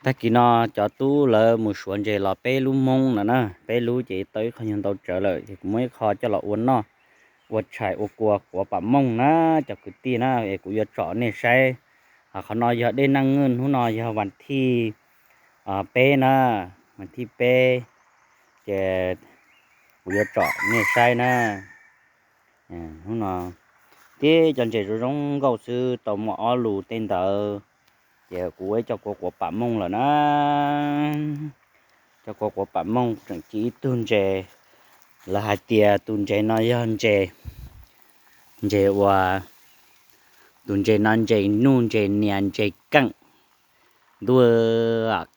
Tag kis no cov tub lawv mus suav ntses los peb lub hmoob no na, peb lub ces tau ib qho nyuag ntau tsawv lawm, ces kuv muab ib qho coj los ua noj, ua tshais ua kua quav pam mooj na cov kwv tij na, es kuv yuav tsom nej saib. Qhov no yog dej neej nwj, hnub no yog vas thij peb na, vas thij peb, ces kuv yuav tsom nej saib na. Hnub no tib cov ntses zoo zoo nkauj xwb, tau muaj ob lus tej ntawd, ces kuv ua ib co kua quav pam mooj lawm na. Cov kua quav pam mooj tseem ci ib tug ntses, lawv hais tias tus ntses no yog ntses, ntses uas, tus ntses no ntses nuj ntses nias ntses keej, ntuj,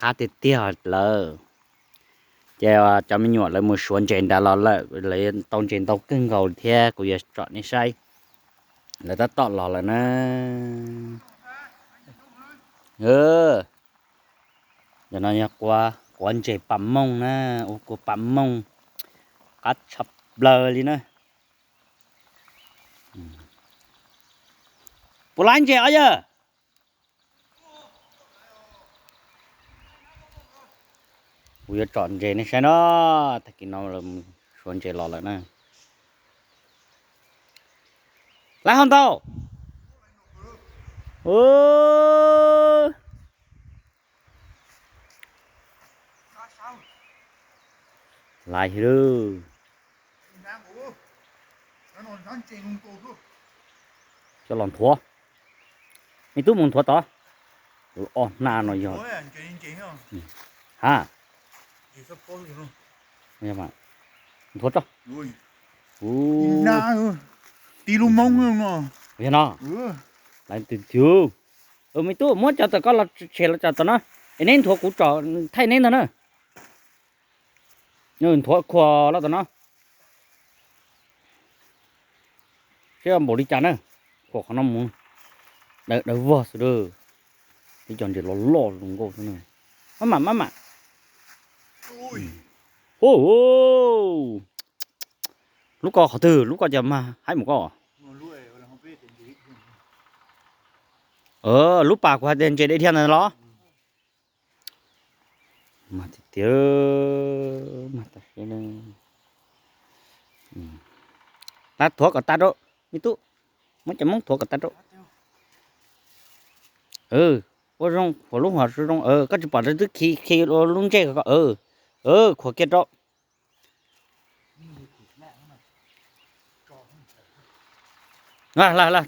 qab tiag tiag lawm. Ces cov me nyuam lawv mus suav ntses nrad los lawm, lawv tau ntses ntau kawg nkaus thiab, kuv yuav tsom nej saib. Lawv tab tom los lawm na. Cov no yog quav ntses pam mooj na, ua kua pam mooj qab tshaj plaws li na. Puas laib ntses os yawg? Kuv yuav tsom ntses nej saib no, tag kis no suav ntses los lawm na. Laib hov ntau. Laib, coj los nthuav. Me tub mus nthuav tod. Ob hna no yog, ha, nthuav tso. Tib lub hmoob no. Yog no, lawv twg twg. Me tub muab cov tom koj los tshem los tso tom no, es neb nthuav kuv tsom thaij neb ntag na. Nthuav khuam los tom no. Seb npaum li cas na, khuam qhov no mus, daws vog xwb. Tib co ntses loj loj zoo nkauj xwb na. Maj mam, maj mam. Lub ko qhov twg, lub ko cas mag haib mus koj. Lub pas kuv hais tias ntses dej dhia ntawd los. Mag tiag tiag, mag tas siab. Lawv thuav kom tas rau, me tub, muab cov moob thuav kom tas rau. Ua zoo, khuam lub hov zoo, koj tsis pom twb khi khi lub ntsej ko, khuam kiag rau.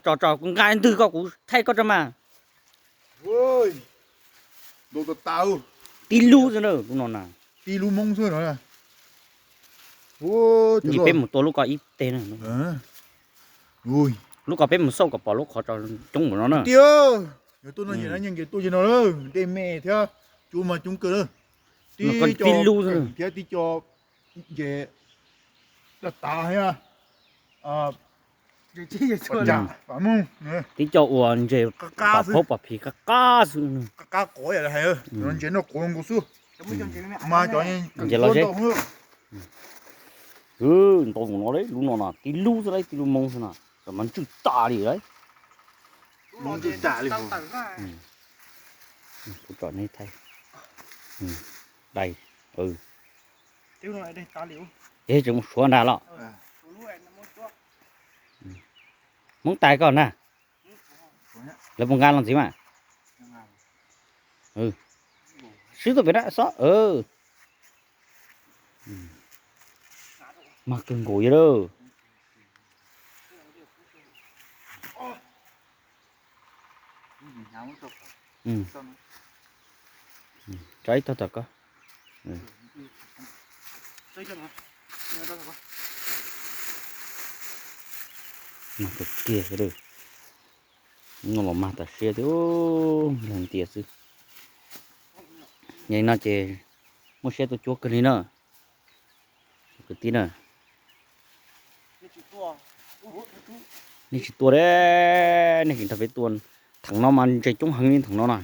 Tso tso, kuv nqa ntwg koj, kuv thaij koj tso mas. Tib lub xwb na, lub no na. Tib lub hmoob xwb no. Ntsis peb mus tua lub ko ib teg na. Lub ko peb mus xauj kom pom lub qhov tso coob npaum no na. Tiag, yog tuaj no ces nyeej ces tuaj ces no lawm, dej me thiab, cua mas coob kawg na. Tib co, tib lub thiab tib co ntses daj tas thiab. Tib co ua ntses pom phaub pom phis qab qab xwb. Qab qab qov hais, ntses noj quav nkaus xwb. Mas cov ntses los ze ntau no, lub no no tib lub xwb lauj, tib lub hmoob xwb no, mas ntswj tas li lauj. Kuv tsom nej thaij. Dai, ces tseem mus suav nrad los. Hmoob tais koj na. Lawv puas nqa los ntxiv mas? Swb tuaj pem na xob. Mag kawg nkaus li lawm. Tso ib tog tom koj. Mag kawg kiag li. Noj los mag tas siab thiab, npleeg tias xwb. Yog li no ces muaj siab tuaj cuab kawg li na. Kwv tij na, nej tsis tua, nej tsis nrog peb tua. Theem no mas ntses coob heev li theem no na.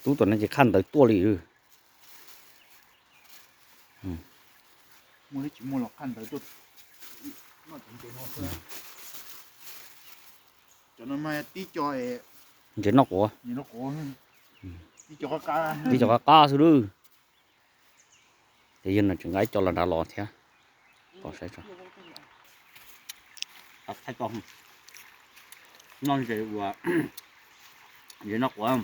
Tub tom no ces qhaj ntawd tuaj li. Cov no mas tib co es Ntses noj quav. Tib co qab qab xwb lawm. Ces yog no tseem nqa ib co los nrad los thiab. Pom saib tso. Noj ntses uas ntses noj quav,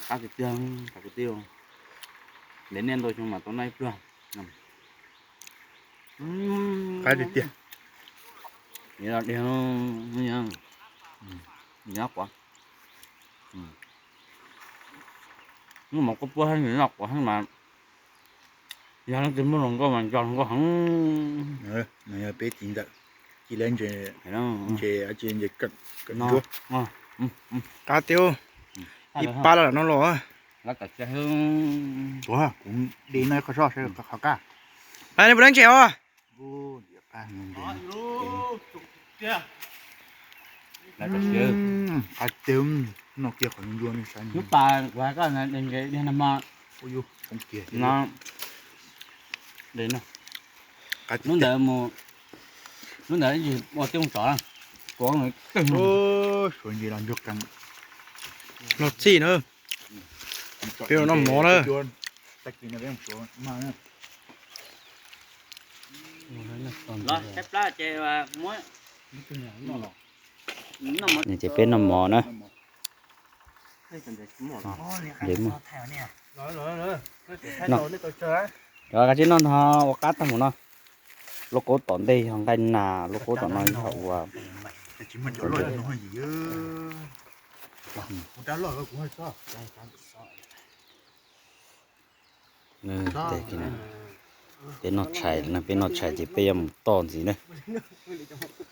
qab tiag tiag, qab tiag tiag. Ntev niaj ntau xyoo mas tau noj ib pluag. Qab tiag tiag. Noj quav. Hnub mov kuj puab heev, noj quav heev mas yog leej twg muaj hluas nkauj mas nco hluas nkauj heev. Yog peb txiv ntxawm ci lawv ntses, ntses, ntses kawm ntsuab. Qab tiag, ib pab los no los. Tuav kuv de no qhov soj saib qhov qab. Pab nej puas dab ntses os? Qab tiag, noj kiag qhov ncua no saib. Hnub tas kuv hais koj ntses no mas, hnub ntawd mus, hnub ntawd ib ntsis ua tej tsov, kuv suav ntses los ntsuag qees. Noj txhij na. Peb noj mov na. Ces peb noj mov na. Ntses muaj. Cov kav tsij noj ntog ua qab tag mus no. Lub kaub tom ntej yog nqaij nas, lub kaub tom no yog ua. Peb noj tshais, peb noj tshais ces peb yuav mus toj ntxiv na.